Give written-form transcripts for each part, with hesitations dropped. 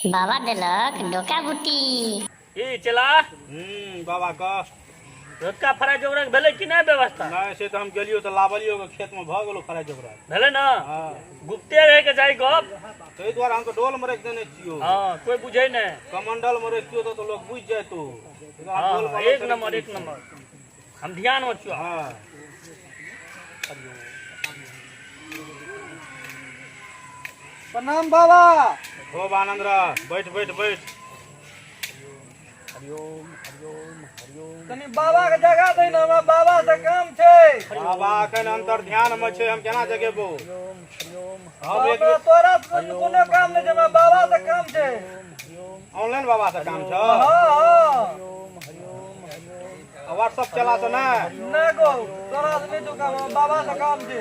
बाबा देलक डोका बूटी। की चला बाबा कह। रोजका फराइ जोगरक भेलै कि नहि व्यवस्था? नहि, से तऽ हम गेलियो तऽ लाबलियो के खेत में भऽ गेलो फराइ जोगरक। भेलै ने? हँ। गुप्ते रहे के चाही गप। ताहि दुआरे हम तऽ डोल में राखि देने छियो। हँ, कोई बुझै नहि। कमंडल में रखियो तऽ लोग बुझि जैतो। हँ, एक नंबर, एक नंबर। हम ध्यान में छियो। हँ। प्रणाम बाबा। खूब आनंद रह, बैठ बैठ बैठ। कनी बाबा के जगह दे ना, हमरा बाबा से काम छै। बाबा अखन अंतर ध्यान में छै, हम केना जगेबो? हम एक हमरा तोरा से कोनो काम नहीं छै, हमरा बाबा से काम छै। ऑनलाइन बाबा से काम छौ? हाँ हाँ। आ व्हाट्सएप चला से ना? ना गो, तोरा से नहीं छौ काम, हमरा बाबा से काम छै।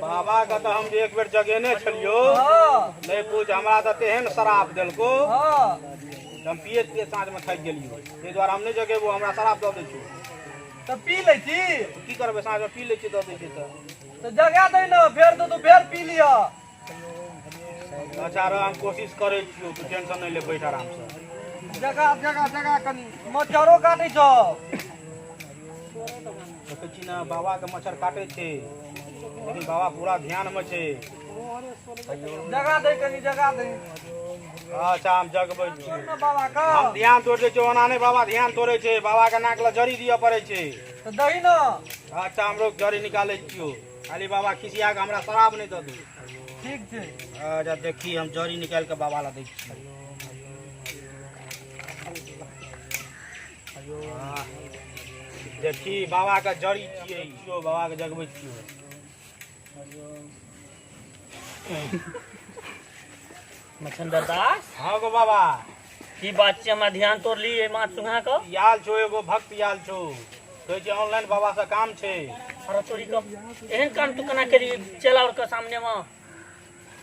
बाबा के तऽ हम जे एक बेर जगेने छलियो, हाँ, नहीं पूछ, हमरा तऽ तेहन शराब देलको, हाँ, हम पियैत पियैत साँझ में थाकि गेलियो। ताहि दुआरे हम नहीं जगेबो, हमरा शराब दऽ दै छौ। तऽ पी लै छी। की करबै, साँझ में पी लै छी, दऽ दै छी तऽ। तऽ जगा दै ना, फेर तऽ तू फेर पी लिअ। अच्छा रह, हम कोशिश करै छियौ, तू टेंशन नहीं ले, बैठ आराम से। जगा जगा जगा, कनी मच्छरो काटै छौ। देखै छी ने, बाबा के मच्छर काटै छै, लेकिन बाबा पूरा ध्यान में छै। जगा दे, कनी जगा दे। अच्छा, हम जगबै छी ने बाबा का। हम ध्यान तोड़ दै छियै, ओना नहि बाबा ध्यान तोड़ै छै, बाबा के नाक लग जड़ी दिअ पड़ै छै। तऽ दही ना। अच्छा, हमरो जड़ी निकालै छियौ, खाली बाबा खिसिया के हमरा शराब नहि दऽ दू। ठीक छै। अच्छा देखी, हम जड़ी निकालि के बाबा लग दै छियै। देखी, बाबा के जड़ी छियै, छियौ, बाबा के जगबै छियौ। मच्छंदर दास। हाँ गो बाबा। की बात छै, हमरा ध्यान तोड़ली एहि माछ सुंघा कऽ? आयल छौ एगो भक्त आयल छौ, कहै छै ऑनलाइन बाबा से काम छै। अरे तोरी कऽ, एहन काम तू केना केली? चल और के सामने में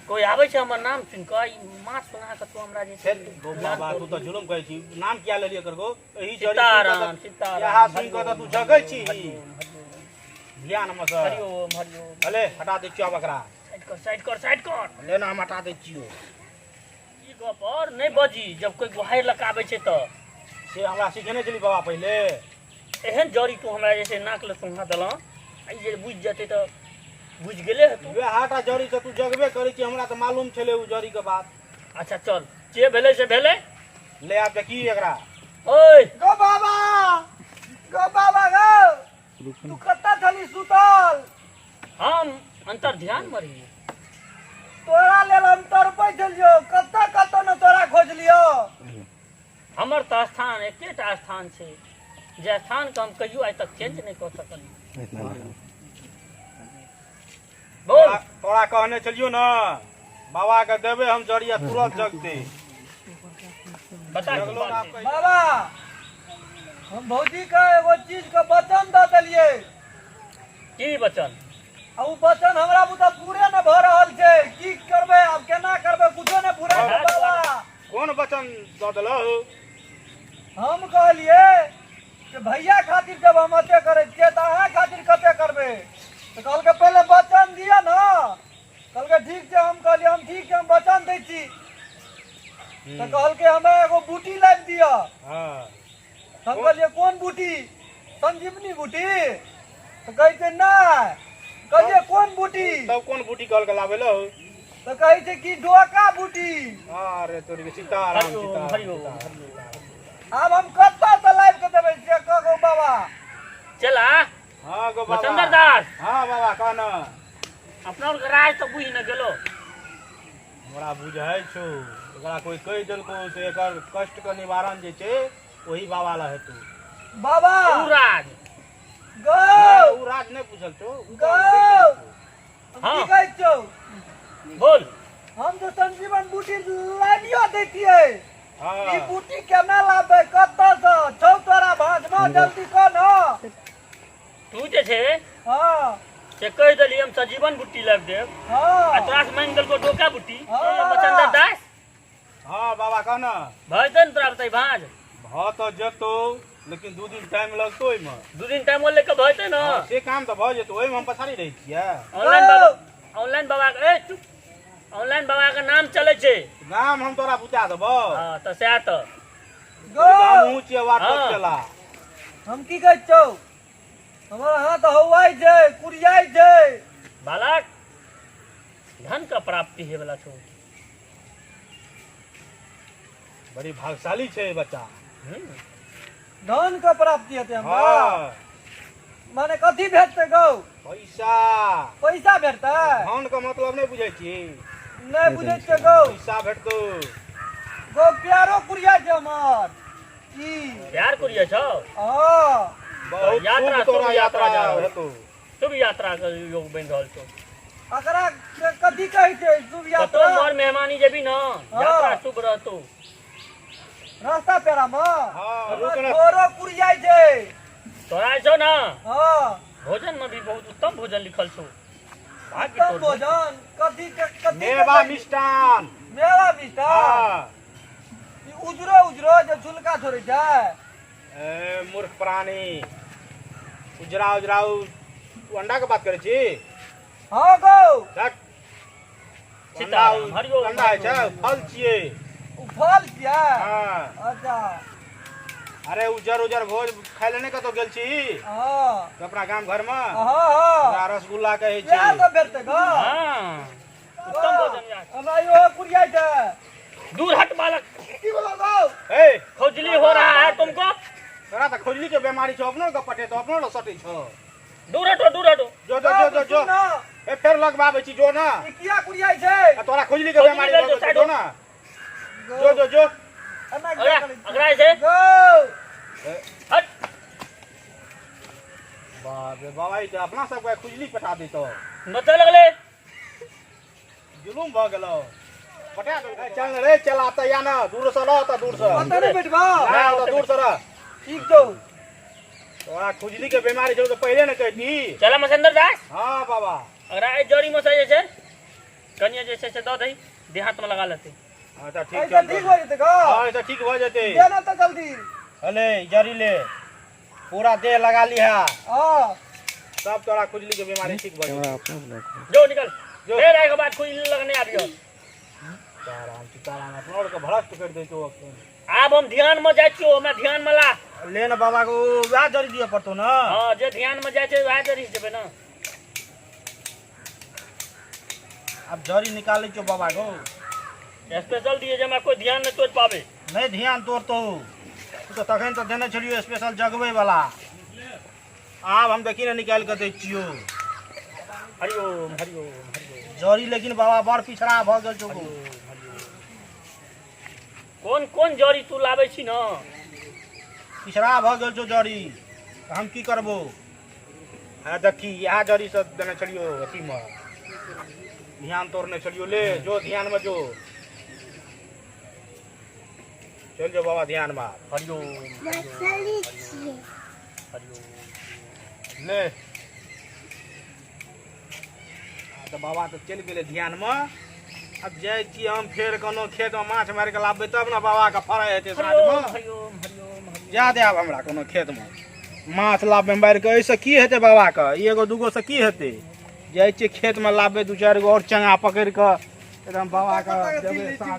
कोई आबै छै हमर नाम सुनि कऽ, ई माछ सुंघा कऽ तू हमरा जे छै फेर गो बाबा, तू तऽ जुलुम कहै छी, नाम किया लेलियै एकर गो? एही जड़ी सीताराम, सीताराम। इएह सुनि कऽ तऽ तू जगै छी ध्यान में से। हरिओम हरिओम। अले, हटा दै छियौ आब एकरा। साइड कर, साइड कर, साइड कर। ले ना, हम हटा दै छियौ। ई गप और नहि बजी जब कोई गुहारि लऽ कऽ आबै छै तऽ। से हमरा सिखेने छली बाबा पहिले। एहन जड़ी तू हमरा जे छै नाक लग सुंघा देलह, आ ई जे बुझि जेतै तऽ बुझि गेले हेतौ। वएह टा जड़ी से तू जगबे करै छी, हमरा तऽ मालूम छलै ओ जड़ी के बात। अच्छा चल, जे भेलै से भेलै। ले आब देखी एकरा। ओए गो बाबा, गो बाबा गो, तू कतऽ छली सुतल? हम अंतर ध्यान में रहियै। तोरा लेल हम तड़पै छलियौ, कतऽ कतऽ ने तोरा खोजलियौ। हमर तऽ स्थान एकेटा स्थान छै, जे स्थान के हम कहियो आइ तक चेंज नहि कऽ सकलियै। बोल। तोरा कहने छलियौ ने, बाबा के देबै हम जरिया, तुरंत जगतै। बता की जगलो बात ना छै? कहि। बाबा, हम भौजी के एगो चीज के वचन दऽ देलियै। की वचन? आ उ वचन हमरा बुते पूरे नहि भऽ रहल छै। की करबै आब, केना करबै, कुछो नहि पूरा छै बाबा। कोन वचन दऽ देलहु? हम कहलियै कि भैया खातिर जब हम एते करै छियै तऽ अहाँ खातिर कते करबै? तऽ कहलकै पहिले वचन दिअ ने। कहलकै ठीक छै। हम कहलियै हम ठीक छै, हम वचन दै छी। तऽ कहलकै हमरा एगो बूटी लाबि दिअ। हाँ। हम कहलियै कोन बूटी? संजीवनी बूटी? तऽ कहै छै नहि। कहलियै कोन बूटी? तब कोन बूटी कहलकै लाबै लए? तऽ कहै छै कि डोका बूटी। अरे तोरी के, सीताराम। हरिओम, सीताराम, हरिओम, सीताराम। आब हम कतऽ से लाबि कऽ देबै से कह गो बाबा। चला। हाँ गो बाबा। मचंदर दास। हाँ बाबा, कह न। अपना और के राज तऽ बुझि ने गेलो। हमरा बुझै छौ, एकरा कोई कहि देलको से एकर कष्ट के निवारण जे छै ओही बाबा लग हेतौ। बाबा उ राज गो। नहि, उ राज नहि पूछल छौ, उ गो। तऽ हम हाँ। की कहै छौ? बोल। हम तऽ संजीवन बूटी लाबियो दैतियै। हाँ। ई बूटी केना लाबबै, कतऽ सँ छौ तोरा भाँजमे? जल्दी कह न। तू जे छै हाँ, से कहि देली हम सजीवन बुट्टी लाबि देब, हाँ, आ तोरा से मांगि देलको डोका बुट्टी। हाँ, ए, बाबा। मचंदर दास। हाँ बाबा, कह न। भऽ जेतै ने तोरा बताई भाँज? भऽ तऽ जेतौ, लेकिन 2 दिन टाइम लगतौ ओहिमे। 2 दिन टाइम लेके भऽ जेतै ने? हाँ, से काम तऽ भऽ जेतौ, ओहिमे हम पछाड़ी रहै छियै। ऑनलाइन बाबा, ऑनलाइन बाबा के, ए चुप। ऑनलाइन बाबा के नाम चलै छै। नाम हम तोरा बुझा देबौ। हँ तऽ सएह तऽ। गो हमहूँ छियै व्हाट्सएप हाँ। चला। हम की कहै छौ, हमर हाथ हौआइ छै, कुरियाइ छै। बालक, धन के प्राप्ति हे वाला छौ। बड़ी भाग्यशाली छै बच्चा। धन के प्राप्ति हेतै हमरा? हाँ। माने कथी भेटतै गौ? पैसा। पैसा भेटतै? धन के मतलब नहि बुझै छी? नहि बुझै छियै गौ। पैसा भेटतौ। गौ, प्यारो कुरिया छै हमर ई। प्यार कुरिया छौ? हँ। बहुत यात्रा शुभ तोरा शुभ यात्रा यात्रा जा रहल। हेतौ। शुभ यात्रा के योग बनि रहल छौ। एकरा कथी कहै छै शुभ कतौ यात्रा? मर मेहमानी जेबी न, यात्रा शुभ रहतौ। रास्ता पेरा मे। हाँ, रुक हमर ना। ठोरो कुरियाइ छै। तोरा छौ न? हँ। भोजन में भी बहुत उत्तम भोजन लिखल छौ। भाग्य उत्तम तोर। भोजन कथी के कथी के मेवा कहै छै? मिष्टान। मेवा मिष्टान? हाँ। ई उजरो उजरो जे झुलका छोड़ै छै? ए मूर्ख प्राणी, उजरा उजरा उ अंडा के बात करै छी? हँ गौ। धक। अंडा सीताराम, हरिओम, अंडा होइ छै, फल छियै। ओ फल छियै? हाँ। अच्छा। अरे उजर उजर भोज खाय लए नहि कतौ गेल छी? हँ। अपना गाम घर मे? हँ हँ। ओकरा रसगुल्ला कहै इएह छै। सब भेटतै गौ? हाँ, उत्तम भोजन यार। हमरा इहो कुरियाइ छै। दूर हट बालक। की बोलो गौ? ए। खुजली हो रहा है तुमको? तोरा तऽ खुजली के बेमारी छौ, अपनो के पटेतौ, अपनो लग सटै छौ। दूर हटो, दूर हटो। जो जो जो जो जो। सुन न, ए फेर लगबाबै छी, जो ना। ई किया कुरियाइ छै? आ तोरा खुजली के खुजली बेमारी भेल भऽ छौ, गेल छौ, साइड जो हो। ना, जो जो जो। एना किया अगरा करै छी? अगरा से गौ। हट। बाप रे बाबा, ई तऽ अपना सबके खुजली पटा देतौ। नचे लगले। जुलुम भऽ गेलौ, पटा देलकै। चल रे, चल आ तऽ या ना, दूर से रह तऽ दूर से। ओतऽ नहि बैठबा? ना, ओतऽ दूर से रह। ठीक छौ। तोरा खुजली के बीमारी छौ तऽ पहिले ने कहती। चला मसेंद्र दास। हाँ बाबा। अगरा ए जड़ी मसाई जे छै कनिया जे छै से दऽ दही, देहात में लगा लेतै। हाँ तऽ ठीक ऐसे चल। ठीक हो जेतै गौ? हाँ, ऐसे ठीक भऽ जेतै। दे ना तऽ जल्दी। अले जड़ी ले, पूरा देह लगा लिहा। हँ। सब तोरा खुजली के बीमारी ठीक भऽ जेतै। जो निकल। जो। फेर आए के बाद खुजली लगने आबियो। सीताराम सीताराम, अपनो आरके भ्रष्ट करि दै छौ अखन। आब हम ध्यान में जाइ छियो, हमरा ध्यान में ला। ले ने बाबा के, ओ वएह जड़ी दिअ पड़तौ ने। हाँ, जे ध्यान में जाइ छै वएह जड़ी देबै ने। आब जड़ी निकालै छौ बाबा गो। स्पेशल दिए जे हमरा कोई ध्यान नहीं तोड़ पावे। नहि ध्यान तोड़तौ तू तऽ, तखन तऽ देने छलियौ स्पेशल जगबै वाला। आब हम देखी ने निकालि कऽ दै छियौ। हरिओम हरिओम हरिओम। जड़ी लेकिन बाबा बड़ पिछड़ा भऽ गेल छौ गो। कोन कोन जड़ी तू लाबै छी न? पिछड़ा भऽ गेल छौ जड़ी, तऽ हम की करबो? हँ देखी, इएह जड़ी सब देने छलियौ अथीमे, ध्यान तोड़ने छलियौ। ले जो, ध्यानमे जो, चलि जो बाबा ध्यानमे आब। हरिओम हरिओम। ले तऽ बाबा तऽ चलि गेलै ध्यानमे। आब जाइ छी हम फेर कोनो खेतमे माछ मारि कऽ लाबबै तब ने बाबाके फड़ै हेतै साँझमे। हरिओम हरिओम हरिओम हरिओम। जा दे आब हमरा कोनो खेतमे माछ लाबबै मारि कऽ, एहिसँ की हेतै बाबाके? ई एगो दूगो से की हेतै? जाइ छियै खेतमे, लाबबै दू चारि गो आओर चंगा पकड़ि कऽ एकदम बाबाके देबै साँझ।